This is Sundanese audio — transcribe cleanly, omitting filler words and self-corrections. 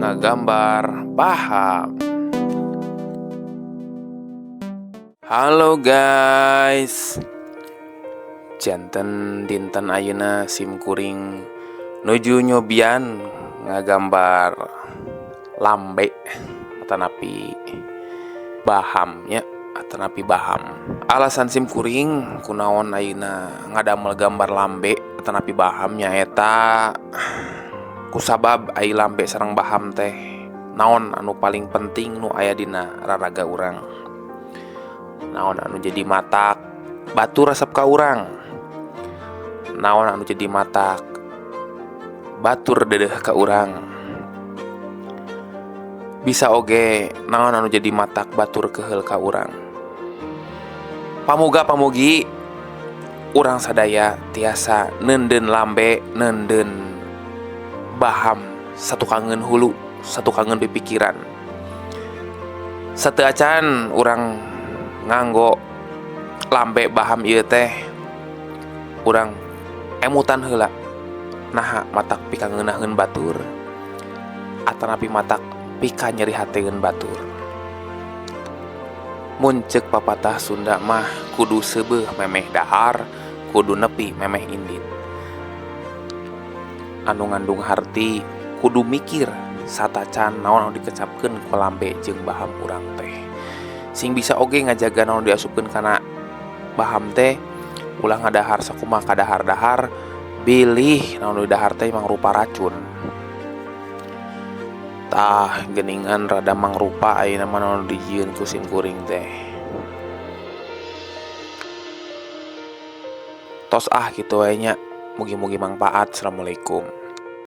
Ngagambar Baham. Halo guys, janten dinten ayeuna sim kuring nuju nyobian ngagambar lambe atanapi baham nya atanapi baham. Alasan sim kuring kunaon ayeuna ngadamel gambar lambe atanapi baham nyaeta kusabab ai lambe sareng baham teh naon anu paling penting nu aya dina raraga urang. Naon anu jadi matak batur resep ka urang, naon anu jadi matak batur dedeh ka urang, bisa oge naon anu jadi matak batur keheul ka urang. Pamuga pamugi urang sadaya tiasa neundeun lambe, neundeun baham satukangeun hulu, satukangeun pipikiran. Sateu acan urang nganggo lambe baham ieu teh urang emutan heula naha matak pikangeunaheun batur atanapi matak pika nyeri hateun batur. Mun ceuk papatah Sunda mah kudu seubeuh memeh dahar, kudu nepi memeh indit. Anu ngandung harti kudu mikir satacan naon anu dikecapkeun ku lambe jeung baham urang teh. Sing bisa oge ngajaga naon diasupkeun kana baham teh ulah ngadahar sakumaha kadahar-dahar, bilih naon nu didahar teh mangrupa racun. Tah geuningan rada mangrupa ayeuna mah naon nu dijieun ku sim kuring teh. Tos ah kitu we nya, mugi-mugi mangpaat. Assalamualaikum.